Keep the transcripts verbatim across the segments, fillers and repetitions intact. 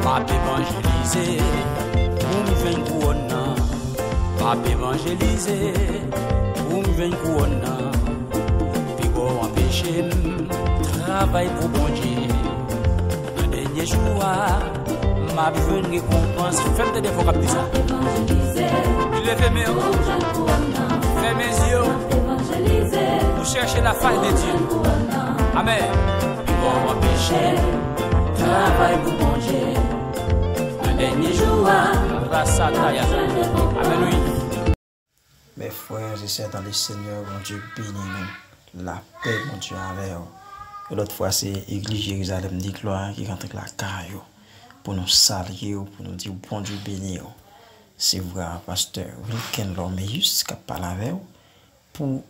M ap evanjelize pou m jwenn kouwòn nan. M ap evanjelize pou m jwenn kouwòn nan. Piga w anpeche m travay pou Bondye. Nan dènye jou a, m ap jwenn rekonpans. Fè m tande vwa k ap di sa. Leve men w. Fèmen zye w. Ou chèche la fas de Dye. Amèn. Piga w anpeche m travay pou Bondye. Nan dènye jou a, grasa taya. Amèn, wi. Mes frères et sœurs dans le Seigneur, Bondye beni nou. Lapè Bondye avè w. Yon lòt fwa, se Egliz Jerizalèm de Glwa ki rantre lakay ou pou nou salye w, pou nou di w Bondye beni w. Se vwa pastè Wilken Lormeus k ap pale avè w pou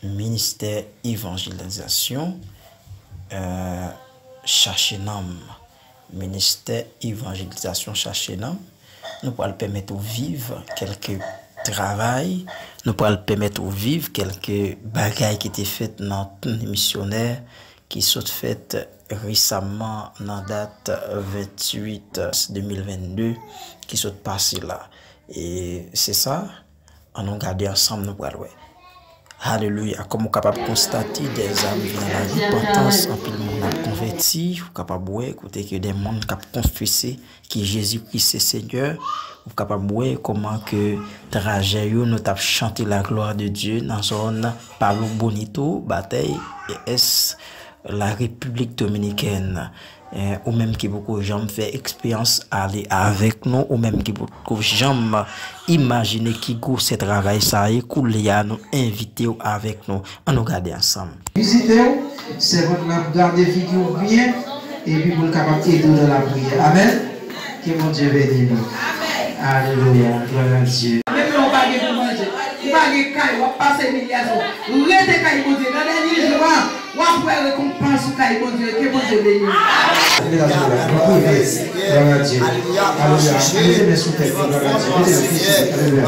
ministè evanjelizasyon, euh, Chache Nanm. Ministè evanjelizasyon Chache Nanm. Nou pral pèmèt ou viv kèlke travay, nou pral pèmèt ou viv kèlke bagay ki te fèt nan tan misyonè ki sot fèt resaman nan dat venntuit de mil vennde ki sot pase la. E se sa, ann nou gade ansanm, nou pral wè. Alelouya. Kòm ou kapab konstate, des âmes viennent à la repentance, anpil moun ap konvèti, ou kapab wè kote ke de moun k ap konfese ke Jezi Kris se Senyè, ou kapab wè kòman ke trajè yo, nou t ap chante la gloire de Dieu nan zòn Palo Bonito, Batèy, E S, la Repiblik Dominikèn. Eh, ou menm ki poko janm fè eksperyans ale avèk nou, ou menm ki poko janm imajine ki gwosè travay sa ye, koulye a nou envite w avèk nou. Ann nou gade ansanm. Vizite w, sèvant lan ap gade figi w byen, epi pou l kapab ede w nan lapriyè. Amèn. Ke Bondye beni nou. Alelouya. Glwa a Dye. Menm lè w pa gen pou manje, ou pa gen kay, w ap pase imilyasyon. Rete kay Bondye. Nan dènye jou a, w ap wè rekonpans ou kay Bondye. Ke Bondye beni w. Glwa a Dye. Alelouya. Mete men sou tèt nou. Glwa a Dye. Mete men sou tèt nou. Alelouya.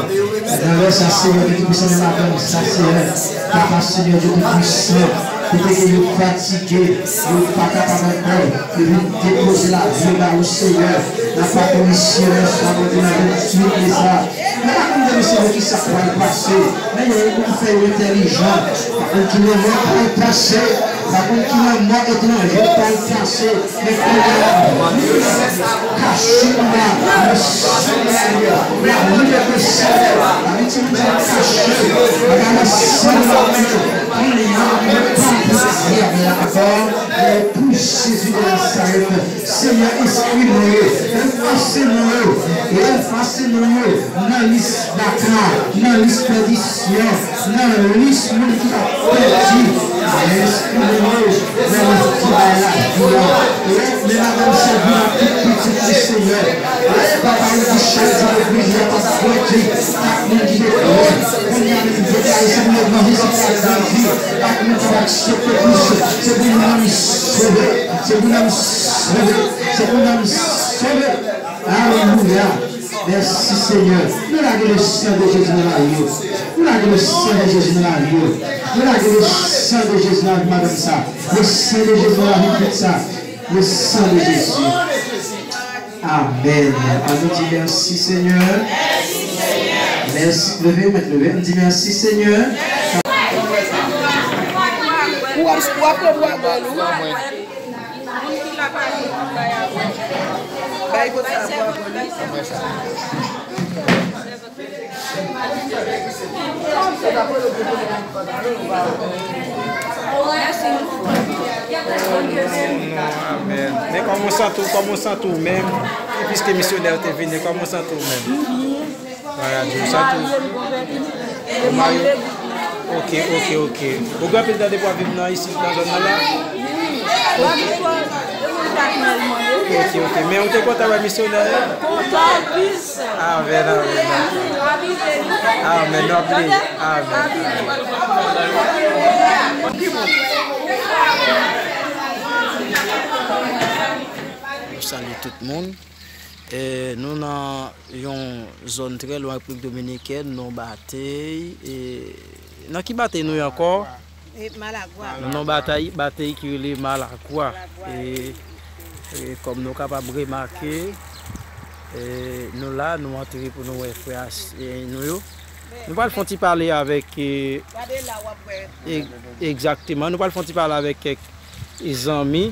Nan lè sa, Senyè Dye Toupisan, nan maten sa, Senyè, Papa, Senyè Dye Toupisan, kote ke yo fatige, yo pa kapab ankò, yo vin depoze lavi yo ba ou, Senyè. Nan pa komisyon sa, Bondye, nan venntuit me sa. Nou pa konn demen, Senyè, kisa k pral pase, men yo, ou fè yo entèlijan. Pa konn ki lanmò k pral pase, pa konn ki lanmò etranje k pral pase, men kounye a, kache nou la, nan san Senyè a, nan non de Senyè, Abitye Bondye kache, nan san Senyè a, kounye a, nou pa pou avè ankò, men pou Jezi de Nazarèt. Senyè, enskri non yo, efase non yo, efase non yo nan lis baka, nan lis pèdisyon, nan lis moun ki ap pèdi. Enskri non yo nan lis ki bay lavi a. E men madanm sèvant ak tout pitit li, Senyè. E papa, ou di chak jou legliz la t ap grandi, ak moun ki te kwè. Kounye a, nou deklare se pou legliz la grandi, ak moun k ap aksepte Kris. Se pou nanm sove, se pou nanm sove, se pou nanm sove. Alelouya. Mèsi, Senyè. Nou lage le san de Jezi nan lavi yo. Nou lage le san de Jezi nan lavi yo. Nou lage le san de Jezi nan lavi madanm sa. Le san de Jezi nan lavi pitit sa. Le san de Jezi. Amèn. Ann nou di mèsi, Senyè. Mèsi. Leve, ou mèt leve. Ann di mèsi, Senyè. Ou ap, ou ap pran bwa bòl ou. Bay kote sa pou apre li. Amèn. Men kòman w santi w, kòman w santi w menm? Piske misyonè yo te vini, kòman w santi w menm? Glwa a Dye, w santi w? Ou marye? Ok, ok, ok. Ou gen anpil tan depi w ap viv nan isit, nan zòn nan la? Ok, ok. Men ou te kontan wè misyonè yo? Kontan anpil. Amèn, amèn, amèn. Amèn, n ap priye. Amèn. Nou salye tout moun. E, nou nan yon zòn trè lwen Repiblik Dominikèn, non Batey. E, nan ki Batey nou ye ankò? E, Malagwa. Nou nan Batey, Batey ki rele Malagwa. Malagwa. E, e, kòm nou kapab remake, E, nou la, nou antre pou nou wè frè a, e, nou yo. Nou pral fè yon ti pale avèk, e, Gade la, w ap wè. E, egzakteman. Nou pral fè yon ti pale avèk kèk, e, zanmi.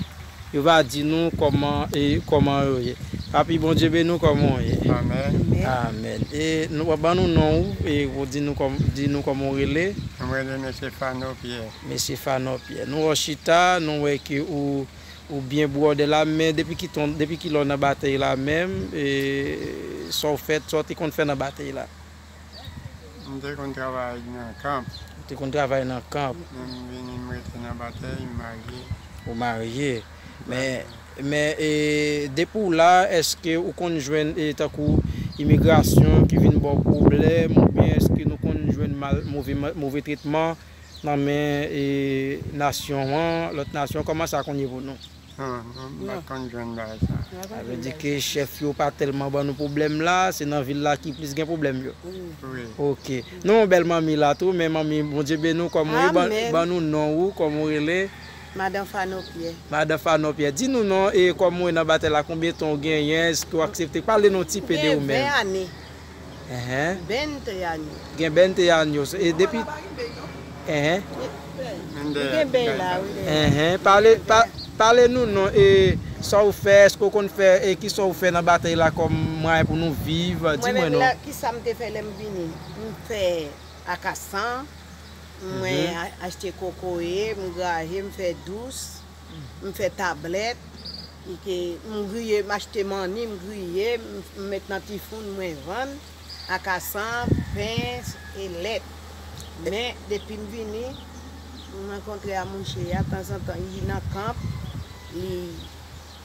Yo va di nou kòman, e, kòman yo ye. Papi, Bondye beni w, kòman w ye? Amèn. Amèn. E, nou, ban nou non ou, e, ou di nou kòm-, di nou kòman w rele. Mwen rele Mesye Fano Pyè. Mesye Fano Pyè. Nou wè w chita, nou wè ke ou, ou byen bwòdè la, men depi ki ton, depi ki lè w nan batèy la menm, e, sa w fè, sa w te konn fè nan batèy la? M te konn travay nan kanp. Ou te konn travay nan kanp? Men m vini, m rete nan batèy, m marye. Ou marye. Men, men, e, depi w la, èske ou konn jwenn, e, tankou imigrasyon ki vin ba w pwoblèm, oubyen èske nou konn jwenn mal, move, move tretman nan men, e, nasyon an, lòt nasyon? Kòman sa konn ye pou nou? Non, non, m pa t konn jwenn bagay sa. Sa vle di ke chèf yo pa tèlman ban nou pwoblèm la, se nan vil la ki plis gen pwoblèm yo. Wi. Ok. Nou yon bèl manmi la tou, men manmi, Bondye beni w, kòman w ye? Ban, ban nou non ou, kòman w rele? Madan Fano Pyè. Madan Fano Pyè. Di nou non, e kòman w ye nan batèy la, konbyen tan w genyen, èske w aksepte? Pale nou ti pe de ou menm. Ven ane. Enhen. Bente ane. Gen bente años. E depi. Enhen. Li gen ben la, wi. Enhen. Pale, pa, pale nou non. E sa w fè, èske w konn fè, e kisa w fè nan batèy la kòm mwayen pou nou viv? Di mwen non. Mwen menm la, kisa m te fè lè m vini? M fè akasan, mwen a-, achte kokoye, m graje, m fè dous. M fè tablèt, m griye, m achte manni, m griye, m, m met nan tifoun, mwen vann, akasan, pen, e lèt. Men, depi m vini, m rankontre a mouche a, tanzantan, li nan kanp, li,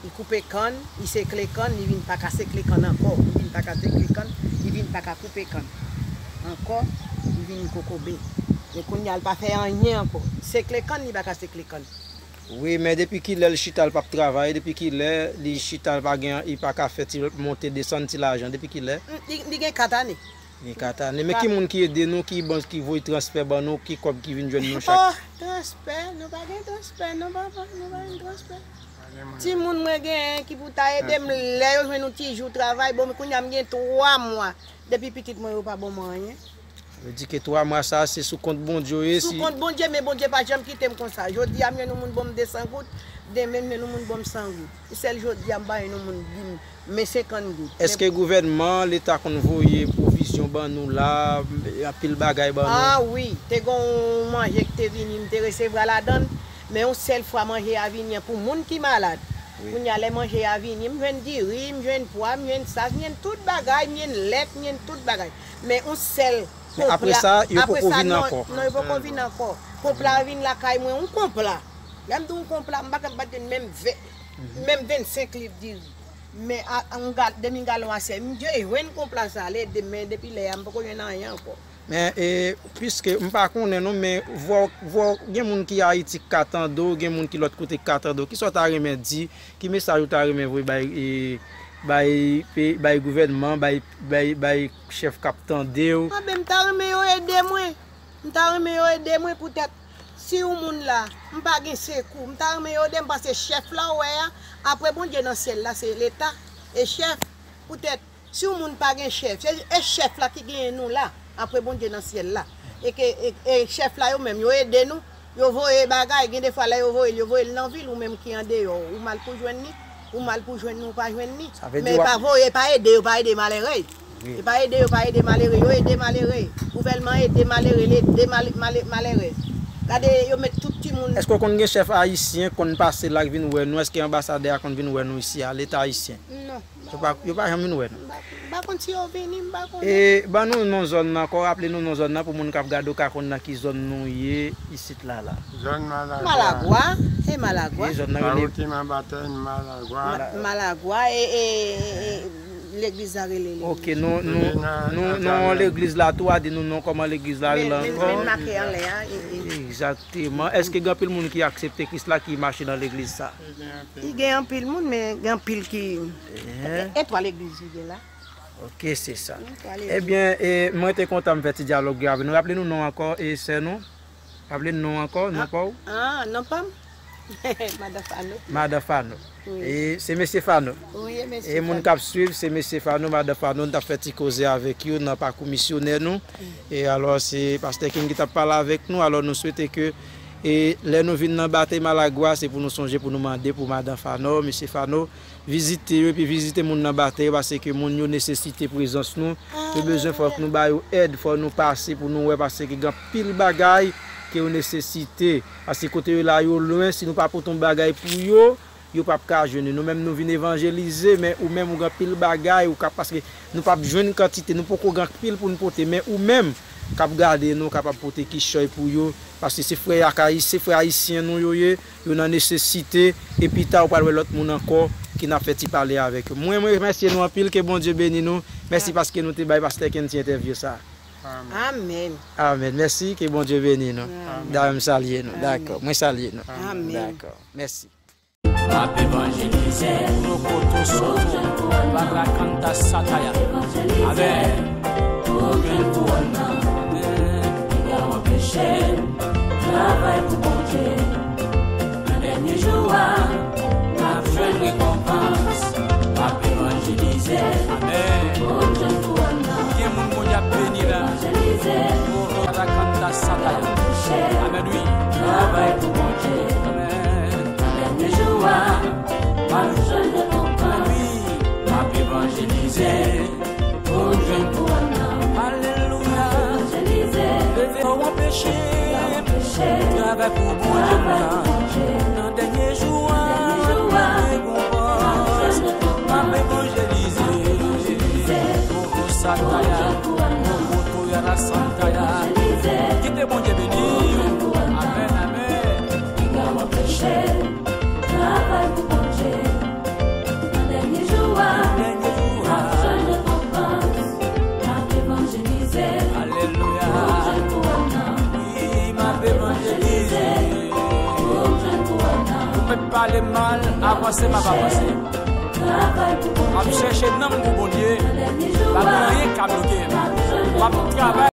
li koupe kann, li sekle kann, li vin pa ka sekle kann ankò, li vin pa ka sekle kann, li vin pa ka koupe kann ankò, li vin kokobe. Men kounye a, li pa fè anyen ankò. Sekle kann, li pa ka sekle kann. Wi, men depi kilè l chita, l p ap travay? Depi kilè li chita, l pa gen, li pa ka fè ti monte desann ti lajan? Depi kilè? Mm, li, li gen kat ane. Li gen kat ane. Men ki moun ki ede nou, ki ban, ki voye transfè ban nou, ki kòb ki vin jwenn nou chak? Oh, transfè, nou pa gen transfè, non, papa, nou pa gen transfè. Timoun mwen genyen ki pou ta ede m, lè yo jwenn yon ti jou travay, bon, kounye a m gen twa mwa, depi pitit mwen yo pa ban m anyen. Vle di ke twa mwa sa a, se sou kont Bondye w ye, si. Sou kont Bondye, men Bondye pa janm kite m konsa. Jodi a, m jwenn yon moun ban m de san goud, demen m jwenn yon moun ban m san goud. Sèl jodi a, m pa jwenn yon moun di m, men senkant goud. Èske gouvènman, Leta konn voye pwovizyon ban nou la, anpil bagay ban nou? Ah wi, te gen yon manje ki te vini, m te resevwa ladan l, men yon sèl fwa manje a vini an pou moun ki malad. Wi. Kounye a, lè manje a vini, m jwenn diri, m jwenn pwa, m jwenn sa, m jwenn tout bagay, m jwenn lèt, m jwenn tout bagay. Men yon sèl Men apre sa, yo poko vin ankò. Non, yo poko vin ankò. Konpla vin lakay mwen, yon konpla. Lè m di yon konpla, m pa ka bat menm ven, menm vennsenk liv diri. Men a, a, yon gal, demi galon a sèl. M te jwenn konpla sa, lè demen, depi lè a, m poko jwenn anyen ankò. Men, e, piske m pa konnen non, men vwa, vwa, gen moun ki Ayiti k ka tande w, gen moun ki lòt kote k ka tande w. Kisa w ta renmen di? Ki mesaj ou ta renmen voye bay, e, bay, pe-, bay gouvènman, bay, bay, bay chèf k ap tande w? Anben, m ta renmen yo ede mwen. M ta renmen yo ede mwen poutèt si yon moun la, m pa gen sekou, m ta renmen yo ede m, paske chèf la ou wè a, apre Bondye nan syèl la, se Leta, e chèf, poutèt si yon moun pa gen chèf, se, e chèf la ki genyen nou la, apre Bondye nan syèl la. E ke, e, e chèf la yo menm, yo ede nou, yo voye bagay, gen defwa lè yo voye l, yo voye l nan vil, ou menm ki andeyò, ou mal pou jwenn li, ou mal pou jwenn li, ou pa jwenn li. Sa vle di Men w ap pa voye, pa ede yo, pa ede malere. Wi. E pa ede yo, pa ede malere, yo ede malere. Gouvènman ede malere, l ede mal-, male-, malere. Gade, yo met tout timoun. Èske w konn gen chèf ayisyen konn pase la k vin wè nou? Èske anbasadè a konn vin wè nou isi a, Leta ayisyen? Non. Yo pa, yo pa janm vin wè nou. M pa, m pa konn si yo vini, m pa konnen. E ban nou non zòn nan ankò, raple nou non zòn nan pou moun k ap gade w ka konn nan ki zòn nou ye isit la la. Zòn Malagwa. Malagwa, e Malagwa. Ki zòn nan rele? Pawouti Manbatèn, Malagwa. Ma-, Malagwa, e, e, e, e legliz la rele legliz. Ok, nou, nou, nou, nou legliz la tou, a di nou non kòman legliz la rele ankò. Men, men make anlè a, e, e. Egzakteman. Èske gen anpil moun ki aksepte Kris la ki mache nan legliz sa? Li gen anpil moun, men gen anpil ki. E, e twa legliz li gen la. Ok, se sa. Ebyen, e, mwen te kontan m fè ti dyalòg yo avè nou. Raple nou non ankò, e sè nou. Raple nou non ankò, non pa w. Ah, non pa m. Madan Fano. Madan Fano. Wi. E se mesye Fano. Wi, e mesye E moun Fano. K ap swiv, se mesye Fano, madan Fano, n t ap fè ti koze avèk yo nan pakou misyonè nou. E alò, se pastè Ken ki t ap pale avèk nou. Alò, nou swete ke, e lè nou vin nan Batey Malagwa, se pou nou sonje pou nou mande pou madan Fano, mesye Fano, vizite yo, epi vizite moun nan Batey yo, paske moun yo nesesite prezans nou. Yo bezwen, fòk nou ba yo èd, fò nou pase pou nou wè, paske gen anpil bagay ke yo nesesite. Paske kote yo la, yo lwen, si nou pa pote yon bagay pou yo, yo p ap ka jwenn nou. Nou menm nou vin evanjelize, men ou menm ou gen anpil bagay, ou ka, paske nou p ap jwenn kantite, nou poko gen anpil pou nou pote, men ou menm k ap gade nou, kapab pote kichòy pou yo, paske se frè ak Ayi-, se frè ayisyen nou yo ye, yo nan nesesite, e pita ou pral wè lòt moun ankò ki n ap fè ti pale avèk yo. Mwen, mwen remèsye nou anpil, ke Bondye beni nou. Mèsi paske nou te bay pastè Ken ti entèvyou sa. Amèn. Amèn. Mèsi, ke Bondye beni nou. Amèn. Dayè m salye nou. Amèn. Dakò, mwen salye nou. Amèn. Dakò, mèsi. M ap evanjelize. Rokoto soto, barakanta sataya. Amèn. Pou jwenn kouwòn nan. Amèn. Ki ka anpeche m travay pou Bondye. Nan dènye jou a, m ap jwenn rekonpans. M ap evanjelize. Amèn. Pou jwenn kouwòn nan. Gen moun Bondye ap beni la. Evanjelize. Rokoto barakanta sataya. Amèn, wi. Travay pou Bondye. Amèn. Dènye jou a, m ap jwenn rekonpans. M ap evanjelize pou m jwenn kouwòn nan. Alelouya. Evanjelize. Leve w anpeche m travay pou Bondye m nan. Nan dènye jou a, m ap jwenn rekonpans. M ap evanjelize. Sataya, Mokotoya la Santaya. Kite Bondye beni w. Amèn, amèn. Ki ka anpeche m travay pou Bondye. Nan dènye jou a, dènye jou a, m ap jwenn rekonpans. M ap evanjelize. Alelouya. Pou m jwenn kouwòn nan. Wi, m ap evanjelize. Pou m jwenn kouwòn nan. Ou mèt pale m mal, avanse m ap avanse. M ap chèche nanm pou Bondye. Pa gen anyen k ap bloke m. M ap travay